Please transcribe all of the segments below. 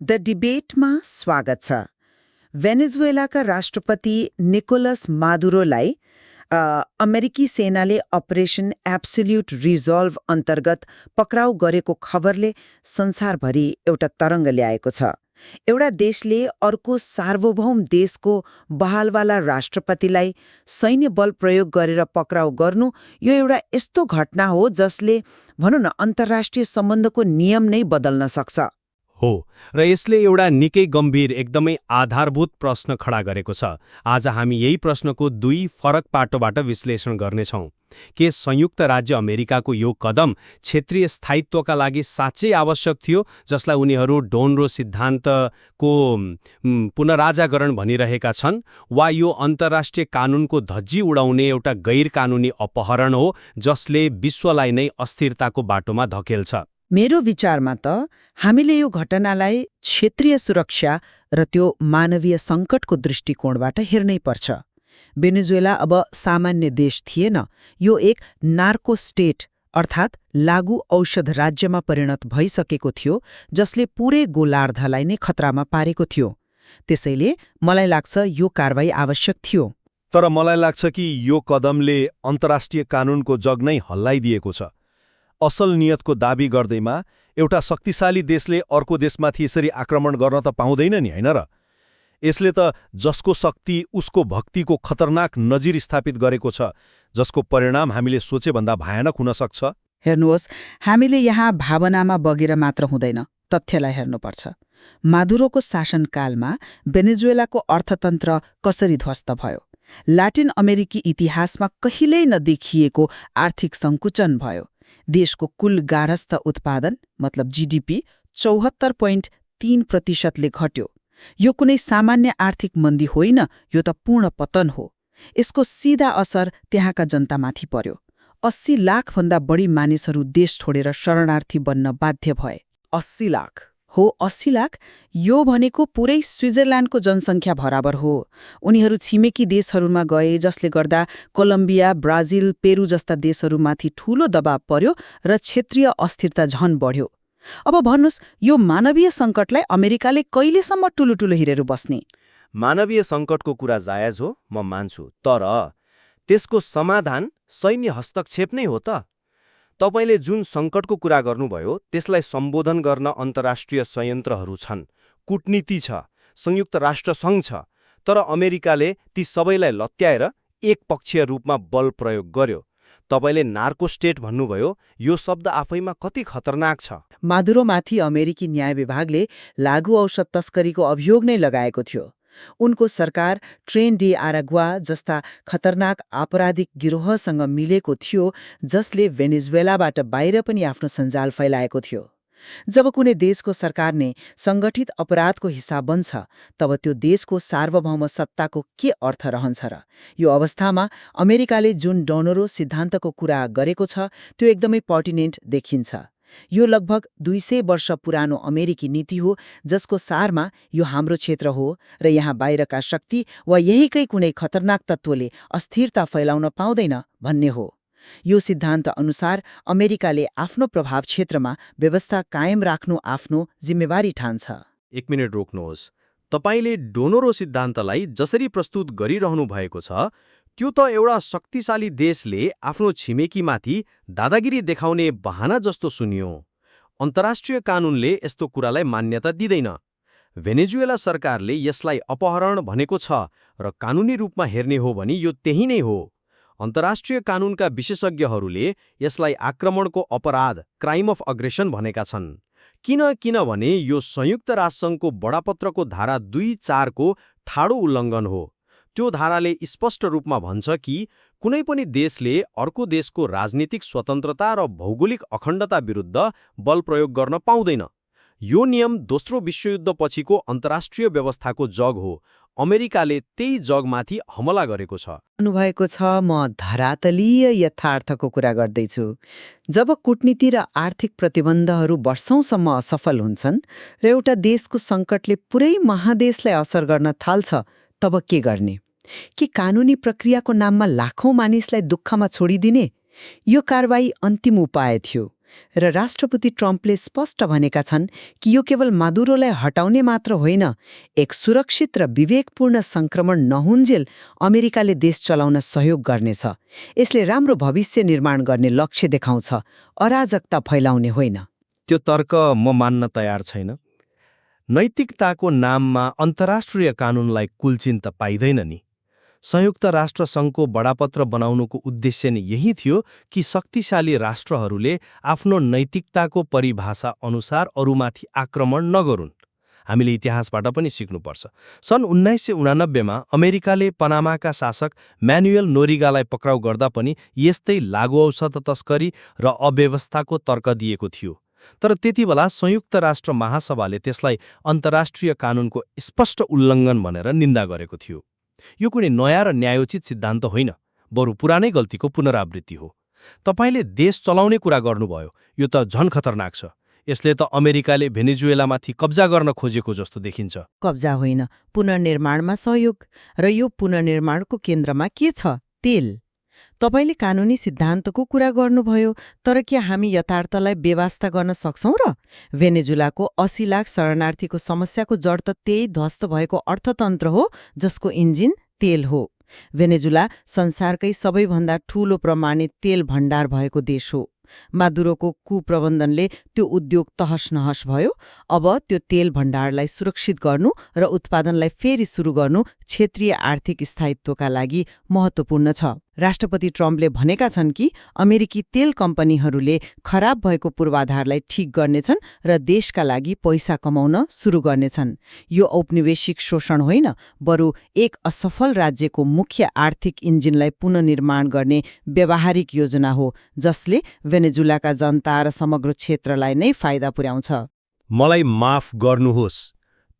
The डिबेटमा स्वागत छ। भेनेजुएलाका राष्ट्रपति निकोलस मादुरोलाई अमेरिकी सेनाले अपरेसन एब्सोल्युट रिजल्भ अन्तर्गत पक्राउ गरेको खबरले संसारभरि एउटा तरङ्ग ल्याएको छ। एउटा देशले अर्को सार्वभौम देशको बहालवाला राष्ट्रपतिलाई सैन्य बल प्रयोग गरेर पक्राउ गर्नु यो एउटा यस्तो घटना हो जसले भनौँ न अन्तर्राष्ट्रिय सम्बन्धको नियम नै बदल्न सक्छ। हो र यसले एउटा निकै गम्भीर एकदमै आधारभूत प्रश्न खडा गरेको छ। आज हामी यही प्रश्नको दुई फरक पाटोबाट विश्लेषण गर्नेछौँ। के संयुक्त राज्य अमेरिकाको यो कदम क्षेत्रीय स्थायित्वका लागि साँच्चै आवश्यक थियो, जसलाई उनीहरू डोनरो सिद्धान्तको पुनराजागरण भनिरहेका छन्, वा यो अन्तर्राष्ट्रिय कानुनको धज्जी उडाउने एउटा गैर कानुनी अपहरण हो जसले विश्वलाई नै अस्थिरताको बाटोमा धकेल्छ? मेरो विचारमा त हामीले यो घटनालाई क्षेत्रीय सुरक्षा र त्यो मानवीय सङ्कटको दृष्टिकोणबाट हेर्नै पर्छ। भेनेजुएला अब सामान्य देश थिएन, यो एक नार्को स्टेट अर्थात् लागू औषध राज्यमा परिणत भइसकेको थियो, जसले पुरै गोलार्धलाई नै खतरामा पारेको थियो। त्यसैले मलाई लाग्छ यो कारबाही आवश्यक थियो। तर मलाई लाग्छ कि यो कदमले अन्तर्राष्ट्रिय कानुनको जग नै हल्लाइदिएको छ। असल नियतको दाबी गर्दैमा एउटा शक्तिशाली देशले अर्को देशमाथि यसरी आक्रमण गर्न त पाउँदैन नि, होइन र? यसले त जसको शक्ति उसको भक्तिको खतरनाक नजिर स्थापित गरेको छ, जसको परिणाम हामीले सोचेभन्दा भयानक हुन सक्छ। हेर्नुहोस्, हामीले यहाँ भावनामा बगेर मात्र हुँदैन, तथ्यलाई हेर्नुपर्छ। मादुरोको शासनकालमा भेनेजुएलाको अर्थतन्त्र कसरी ध्वस्त भयो? ल्याटिन अमेरिकी इतिहासमा कहिल्यै नदेखिएको आर्थिक सङ्कुचन भयो। देशको कुल गार्हस्थ उत्पादन मतलब जीडीपी 74.3%ले घट्यो। यो कुनै सामान्य आर्थिक मन्दी होइन, यो त पूर्ण पतन हो। यसको सीधा असर त्यहाँका जनतामाथि पर्यो। 80 लाखभन्दा बढी मानिसहरू देश छोडेर शरणार्थी बन्न बाध्य भए। 80 लाख हो, 80 लाख। यो भनेको पुरै स्विजरल्यान्डको जनसङ्ख्या बराबर हो। उनीहरू छिमेकी देशहरूमा गए, जसले गर्दा कोलम्बिया, ब्राजिल, पेरू जस्ता देशहरूमाथि ठूलो दबाव पर्यो र क्षेत्रीय अस्थिरता झन बढ्यो। अब भन्नुहोस्, यो मानवीय सङ्कटलाई अमेरिकाले कहिलेसम्म ठुलो हिरेर बस्ने? मानवीय सङ्कटको कुरा जायज हो, म मान्छु, तर त्यसको समाधान सैन्य हस्तक्षेप नै हो त? तपाईले जुन सङ्कटको कुरा गर्नुभयो त्यसलाई सम्बोधन गर्न अन्तर्राष्ट्रिय संयन्त्रहरू छन्, कूटनीति छ, संयुक्त राष्ट्रसङ्घ छ, तर अमेरिकाले ती सबैलाई लत्याएर एकपक्षीय रूपमा बल प्रयोग गर्यो। तपाईले नार्को स्टेट भन्नुभयो, यो शब्द आफैमा कति खतरनाक छ। मादुरोमाथि अमेरिकी न्याय विभागले लागू औषध तस्करीको अभियोग नै लगाएको थियो। उनको सरकार ट्रेन डे आरागुआ जस्ता खतरनाक आपराधिक गिरोहसँग मिलेको थियो, जसले भेनेजुएलाबाट बाहिर पनि आफ्नो सञ्जाल फैलाएको थियो। जब कुनै देशको सरकार नै सङ्गठित अपराधको हिस्सा बन्छ, तब त्यो देशको सार्वभौम सत्ताको के अर्थ रहन्छ र? यो अवस्थामा अमेरिकाले जुन डोनरो सिद्धान्तको कुरा गरेको छ, त्यो एकदमै पर्टिनेन्ट देखिन्छ। यो लगभग 200 वर्ष पुरानो अमेरिकी नीति हो, जसको सारमा यो हाम्रो क्षेत्र हो र यहाँ बाहिरका शक्ति वा यहीकै कुनै खतरनाक तत्त्वले अस्थिरता फैलाउन पाउँदैन भन्ने हो। यो सिद्धान्त अनुसार अमेरिकाले आफ्नो प्रभाव क्षेत्रमा व्यवस्था कायम राख्नु आफ्नो जिम्मेवारी ठान्छ। एक मिनट रोक्नुहोस्। तपाईले डोनरो सिद्धान्तलाई जसरी प्रस्तुत गरिरहनु भएको छ, त्यो त एउटा शक्तिशाली देशले आफ्नो छिमेकीमाथि दादागिरी देखाउने बहाना जस्तो सुनियो। अन्तर्राष्ट्रिय कानुनले यस्तो कुरालाई मान्यता दिँदैन। भेनेजुएला सरकारले यसलाई अपहरण भनेको छ र कानुनी रूपमा हेर्ने हो भने यो त्यही नै हो। अन्तर्राष्ट्रिय कानुनका विशेषज्ञहरूले यसलाई आक्रमणको अपराध, क्राइम अफ अग्रेसन भनेका छन्। किनभने यो संयुक्त राष्ट्रसङ्घको बडापत्रको धारा 2.4 को ठाडो उल्लङ्घन हो। त्यो धाराले स्पष्ट रूपमा भन्छ कि कुनै पनि देशले अर्को देशको राजनीतिक स्वतन्त्रता र भौगोलिक अखण्डता विरुद्ध बल प्रयोग गर्न पाउँदैन। यो नियम दोस्रो विश्वयुद्धपछिको अन्तर्राष्ट्रिय व्यवस्थाको जग हो। अमेरिकाले त्यही जगमाथि हमला गरेको छ। भन्नुभएको छ, म धरातलीय यथार्थको कुरा गर्दैछु। जब कूटनीति र आर्थिक प्रतिबन्धहरू वर्षौंसम्म असफल हुन्छन् र एउटा देशको सङ्कटले पुरै महादेशलाई असर गर्न थाल्छ, तब के गर्ने? के कानुनी प्रक्रियाको नाममा लाखौं मानिसलाई दुःखमा छोडिदिने? यो कारबाही अन्तिम उपाय थियो। र राष्ट्रपति ट्रम्पले स्पष्ट भनेका छन् कि यो केवल मादुरोलाई हटाउने मात्र होइन, एक सुरक्षित र विवेकपूर्ण संक्रमण नहुन्जेल अमेरिकाले देश चलाउन सहयोग गर्नेछ। यसले राम्रो भविष्य निर्माण गर्ने लक्ष्य देखाउँछ, अराजकता फैलाउने होइन। त्यो तर्क म मान्न तयार छैन। नैतिकताको नाममा अन्तर्राष्ट्रिय कानूनलाई कुलचिन त पाइँदैन नि। संयुक्त राष्ट्र सङ्घको बडापत्र बनाउनुको उद्देश्य नै यही थियो कि शक्तिशाली राष्ट्रहरूले आफ्नो नैतिकताको परिभाषा अनुसार अरूमाथि आक्रमण नगरून्। हामीले इतिहासबाट पनि सिक्नुपर्छ। सन् 1989मा अमेरिकाले पनामाका शासक म्यानुएल नोरिगालाई पक्राउ गर्दा पनि यस्तै लागुऔषध तस्करी र अव्यवस्थाको तर्क दिएको थियो। तर त्यतिबेला संयुक्त राष्ट्र महासभाले त्यसलाई अन्तर्राष्ट्रिय कानूनको स्पष्ट उल्लङ्घन भनेर निन्दा गरेको थियो। यो कुनै नयाँ र न्यायोचित सिद्धान्त होइन, बरु पुरानै गल्तीको पुनरावृत्ति हो। तपाईले देश चलाउने कुरा गर्नुभयो, यो त झन खतरनाक छ। यसले त अमेरिकाले भेनेजुएलामाथि कब्जा गर्न खोजेको जस्तो देखिन्छ। कब्जा होइन, पुनर्निर्माणमा सहयोग। र यो पुनर्निर्माणको केन्द्रमा के छ? तेल। तपाईले कानूनी सिद्धान्तको कुरा गर्नुभयो, तर के हामी यथार्थलाई बेवास्ता गर्न सक्छौं र? भेनेजुलाको 80 लाख शरणार्थीको समस्याको जड त त्यही ध्वस्त भएको अर्थतन्त्र हो जसको इन्जिन तेल हो। भेनेजुला संसारकै सबैभन्दा ठूलो प्रमाणित तेल भण्डार भएको देश हो। मादुरोको कुप्रबन्धनले त्यो उद्योग तहस-नहस भयो। अब त्यो तेल भण्डारलाई सुरक्षित गर्नु र उत्पादनलाई फेरि सुरु गर्नु क्षेत्रीय आर्थिक स्थायित्वका लागि महत्त्वपूर्ण छ। राष्ट्रपति ट्रम्पले भनेका छन् कि अमेरिकी तेल कम्पनीहरूले खराब भएको पूर्वाधारलाई ठिक गर्नेछन् र देशका लागि पैसा कमाउन सुरु गर्नेछन्। यो औपनिवेशिक शोषण होइन, बरु एक असफल राज्यको मुख्य आर्थिक इन्जिनलाई पुनर्निर्माण गर्ने व्यावहारिक योजना हो, जसले भेनेजुलाका जनता र समग्र क्षेत्रलाई नै फाइदा पुर्याउँछ। मलाई माफ गर्नुहोस्,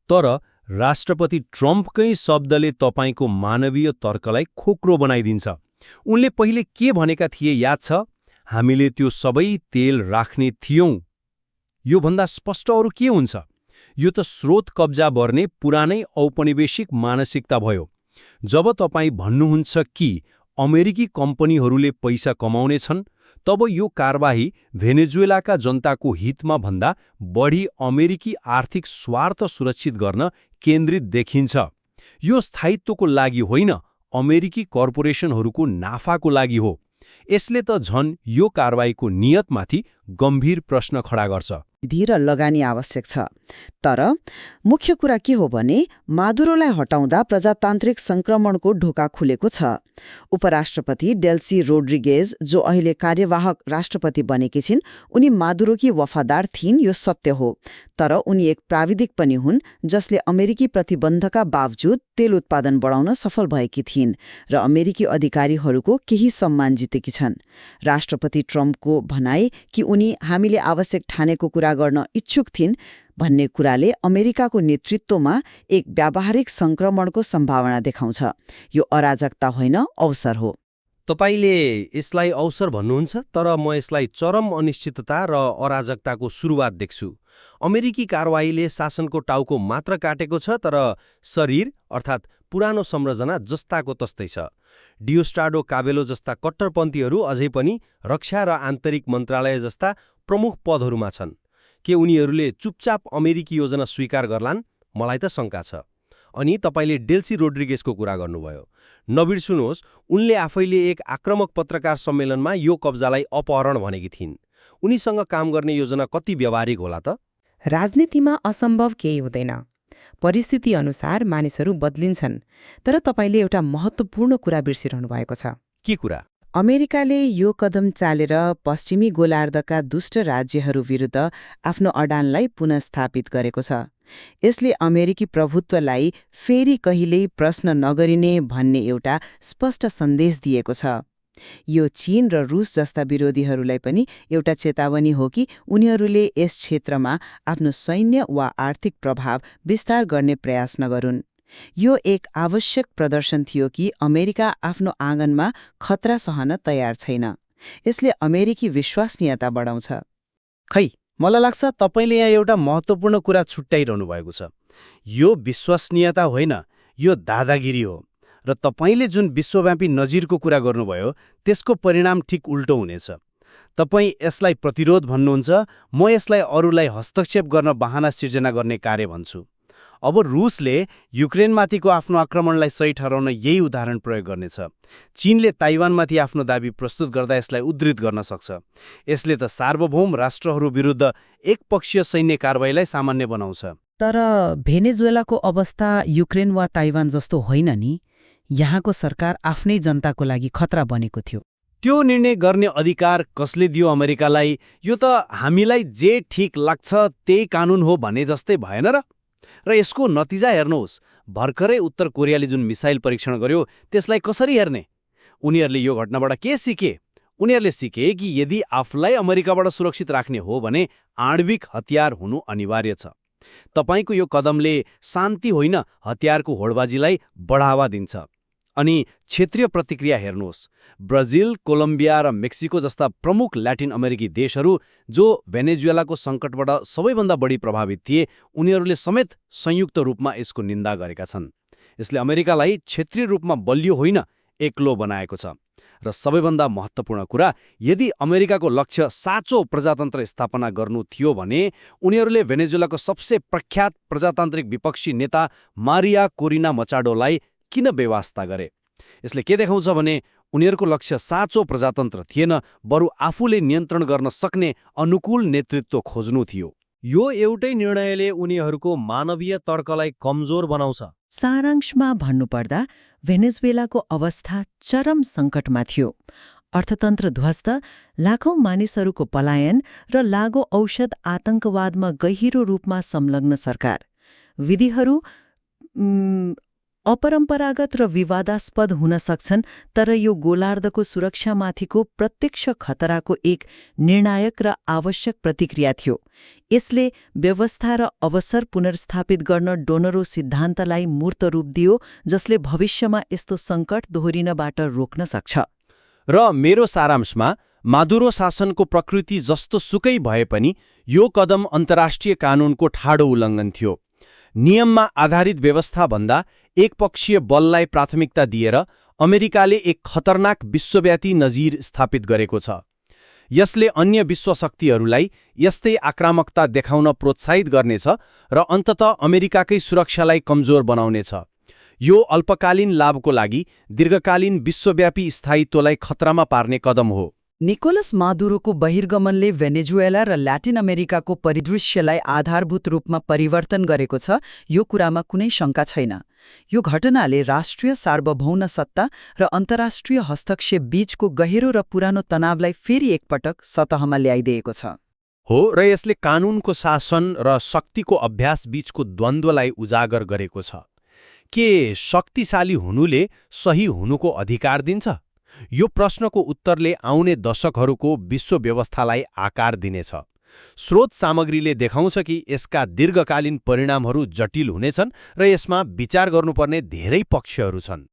तर राष्ट्रपति ट्रम्पकै शब्दले तपाईको मानवीय तर्कलाई खोक्रो बनाइदिन्छ। उनले पहिले के भनेका थिए याद छ? हामीले त्यो सबै तेल राख्ने थियौं। यो भन्दा स्पष्ट अरू के हुन्छ? यो त स्रोत कब्जा गर्ने पुरानै औपनिवेशिक मानसिकता भयो। जब तपाईँ भन्नुहुन्छ कि अमेरिकी कम्पनीहरूले पैसा कमाउनेछन्, तब यो कारबाही भेनेजुएलाका जनताको हितमा भन्दा बढी अमेरिकी आर्थिक स्वार्थ सुरक्षित गर्न केन्द्रित देखिन्छ। यो स्थायित्वको लागि होइन, अमेरिकी कर्पोरेसनहरूको नाफाको लागि हो। यसले त झन् यो कारबाहीको नियतमाथि गम्भीर प्रश्न खडा गर्छ। धीर लगानी आवश्यक छ। तर मुख्य कुरा के हो भने मादुरोलाई हटाउँदा प्रजातान्त्रिक संक्रमणको ढोका खुलेको छ। उपराष्ट्रपति डेल्सी रोड्रिगेज, जो अहिले कार्यवाहक राष्ट्रपति बनेकी छिन्, उनी मादुरोकी वफादार थिइन्, यो सत्य हो। तर उनी एक प्राविधिक पनि हुन् जसले अमेरिकी प्रतिबन्धका बावजुद तेल उत्पादन बढाउन सफल भएकी थिइन् र अमेरिकी अधिकारीहरूको केही सम्मान जितेकी छन्। राष्ट्रपति ट्रम्पको भनाई कि उनी हामीले आवश्यक ठानेको कुरा गर्न इच्छुक थिइन् भन्ने कुराले अमेरिकाको नेतृत्वमा एक व्यावहारिक संक्रमणको सम्भावना देखाउँछ। यो अराजकता होइन, अवसर हो। तपाईले यसलाई अवसर भन्नुहुन्छ, तर म यसलाई चरम अनिश्चितता र अराजकताको सुरुवात देख्छु। अमेरिकी कारवाहीले शासनको टाउको मात्र काटेको छ, तर शरीर अर्थात् पुरानो संरचना जस्ताको तस्तै छ। डियोस्टाडो काबेलो जस्ता कट्टरपन्थीहरू अझै पनि रक्षा र आन्तरिक मन्त्रालय जस्ता प्रमुख पदहरूमा छन्। के उनीहरूले चुपचाप अमेरिकी योजना स्वीकार गर्लान्? मलाई त शङ्का छ। अनि तपाईले डेल्सी रोड्रिगेजको कुरा गर्नुभयो। नबिर्सुनुहोस्, उनले आफैले एक आक्रामक पत्रकार सम्मेलनमा यो कब्जालाई अपहरण भनेकी थिइन्। उनीसँग काम गर्ने योजना कति व्यावहारिक होला त? राजनीतिमा असम्भव केही हुँदैन। परिस्थिति अनुसार मानिसहरू बदलिन्छन्। तर तपाईले एउटा महत्त्वपूर्ण कुरा बिर्सिरहनु भएको छ। के कुरा? अमेरिकाले यो कदम चालेर पश्चिमी गोलार्धका दुष्ट राज्यहरू विरुद्ध आफ्नो अडानलाई पुनस्थापित गरेको छ। यसले अमेरिकी प्रभुत्वलाई फेरि कहिल्यै प्रश्न नगरिने भन्ने एउटा स्पष्ट सन्देश दिएको छ। यो चीन र रूस जस्ता विरोधीहरूलाई पनि एउटा चेतावनी हो कि उनीहरूले यस क्षेत्रमा आफ्नो सैन्य वा आर्थिक प्रभाव विस्तार गर्ने प्रयास नगरून्। यो एक आवश्यक प्रदर्शन थियो कि अमेरिका आफ्नो आँगनमा खतरा सहन तयार छैन। यसले अमेरिकी विश्वसनीयता बढाउँछ। खै, मलाई लाग्छ तपाईले यहाँ एउटा महत्त्वपूर्ण कुरा छुट्याइरहनु भएको छ। यो विश्वसनीयता होइन, यो दादागिरी हो। र तपाईले जुन विश्वव्यापी नजिरको कुरा गर्नुभयो, त्यसको परिणाम ठिक उल्टो हुनेछ। तपाईँ यसलाई प्रतिरोध भन्नुहुन्छ, म यसलाई अरूलाई हस्तक्षेप गर्न बहाना सिर्जना गर्ने कार्य भन्छु। अब रुसले युक्रेनमाथिको आफ्नो आक्रमणलाई सही ठहराउन यही उदाहरण प्रयोग गर्नेछ। चीनले ताइवानमाथि आफ्नो दाबी प्रस्तुत गर्दा यसलाई उद्धृत गर्न सक्छ। यसले त सार्वभौम राष्ट्रहरू विरुद्ध एकपक्षीय सैन्य कारबाहीलाई सामान्य बनाउँछ। तर भेनेजुएलाको अवस्था युक्रेन वा ताइवान जस्तो होइन नि। यहाँको सरकार आफ्नै जनताको लागि खतरा बनेको थियो। त्यो निर्णय गर्ने अधिकार कसले दियो अमेरिकालाई? यो त हामीलाई जे ठिक लाग्छ त्यही कानुन हो भने जस्तै भएन र? र यसको नतिजा हेर्नुहोस्। भर्खरै उत्तर कोरियाले जुन मिसाइल परीक्षण गर्यो त्यसलाई कसरी हेर्ने? उनीहरूले यो घटनाबाट के सिके? उनीहरूले सिके कि यदि आफूलाई अमेरिकाबाट सुरक्षित राख्ने हो भने आणविक हतियार हुनु अनिवार्य छ। तपाईको यो कदमले शान्ति होइन हतियारको होडबाजीलाई बढावा दिन्छ। अनि क्षेत्रीय प्रतिक्रिया हेर्नुहोस्। ब्राजिल, कोलम्बिया र मेक्सिको जस्ता प्रमुख ल्याटिन अमेरिकी देशहरू जो भेनेजुएलाको सङ्कटबाट सबैभन्दा बढी प्रभावित थिए, उनीहरूले समेत संयुक्त रूपमा यसको निन्दा गरेका छन्। यसले अमेरिकालाई क्षेत्रीय रूपमा बलियो होइन एक्लो बनाएको छ। र सबैभन्दा महत्त्वपूर्ण कुरा, यदि अमेरिकाको लक्ष्य साँचो प्रजातन्त्र स्थापना गर्नु थियो भने उनीहरूले भेनेजुएलाको सबसे प्रख्यात प्रजातान्त्रिक विपक्षी नेता मारिया कोरिना मचाडोलाई किन बेवास्ता गरे? यसले के देखाउँछ भने उनीहरूको लक्ष्य साँचो प्रजातन्त्र थिएन, बरु आफूले नियन्त्रण गर्न सक्ने अनुकूल नेतृत्व खोज्नु थियो। यो एउटै निर्णयले उनीहरूको मानवीय तर्कलाई कमजोर बनाउँछ। सारांशमा भन्नुपर्दा भेनेजुएलाको अवस्था चरम सङ्कटमा थियो। अर्थतन्त्र ध्वस्त, लाखौं मानिसहरूको पलायन र लागु औषध आतंकवादमा गहिरो रूपमा संलग्न सरकार। विधिहरू अपरम्परागत र विवादास्पद हुन सक्छन्, तर यो गोलार्धको सुरक्षामाथिको प्रत्यक्ष खतराको एक निर्णायक र आवश्यक प्रतिक्रिया थियो। यसले व्यवस्था र अवसर पुनर्स्थापित गर्न डोनरो सिद्धान्तलाई मूर्त रूप दियो, जसले भविष्यमा यस्तो सङ्कट दोहोरिनबाट रोक्न सक्छ। र मेरो सारांशमा, मादुरो शासनको प्रकृति जस्तो सुकै भए पनि यो कदम अन्तर्राष्ट्रिय कानुनको ठाडो उल्लङ्घन थियो। नियममा आधारित व्यवस्थाभन्दा एकपक्षीय बललाई प्राथमिकता दिएर अमेरिकाले एक खतरनाक विश्वव्यापी नजिर स्थापित गरेको छ। यसले अन्य विश्वशक्तिहरूलाई यस्तै आक्रामकता देखाउन प्रोत्साहित गर्नेछ र अन्ततः अमेरिकाकै सुरक्षालाई कमजोर बनाउनेछ। यो अल्पकालीन लाभको लागि दीर्घकालीन विश्वव्यापी स्थायित्वलाई खतरामा पार्ने कदम हो। निकोलस मादुरोको बहिर्गमनले भेनेजुएला र ल्याटिन अमेरिकाको परिदृश्यलाई आधारभूत रूपमा परिवर्तन गरेको छ, यो कुरामा कुनै शङ्का छैन। यो घटनाले राष्ट्रिय सार्वभौम सत्ता र अन्तर्राष्ट्रिय हस्तक्षेप बीचको गहिरो र पुरानो तनावलाई फेरि एकपटक सतहमा ल्याइदिएको छ। हो, र यसले कानुनको शासन र शक्तिको अभ्यास बीचको द्वन्द्वलाई उजागर गरेको छ। के शक्तिशाली हुनुले सही हुनुको अधिकार दिन्छ? यो प्रश्नको उत्तरले आउने दशकहरूको विश्व व्यवस्थालाई आकार दिनेछ। स्रोत सामग्रीले देखाउँछ कि यसका दीर्घकालीन परिणामहरू जटिल हुनेछन् र यसमा विचार गर्नुपर्ने धेरै पक्षहरू छन्।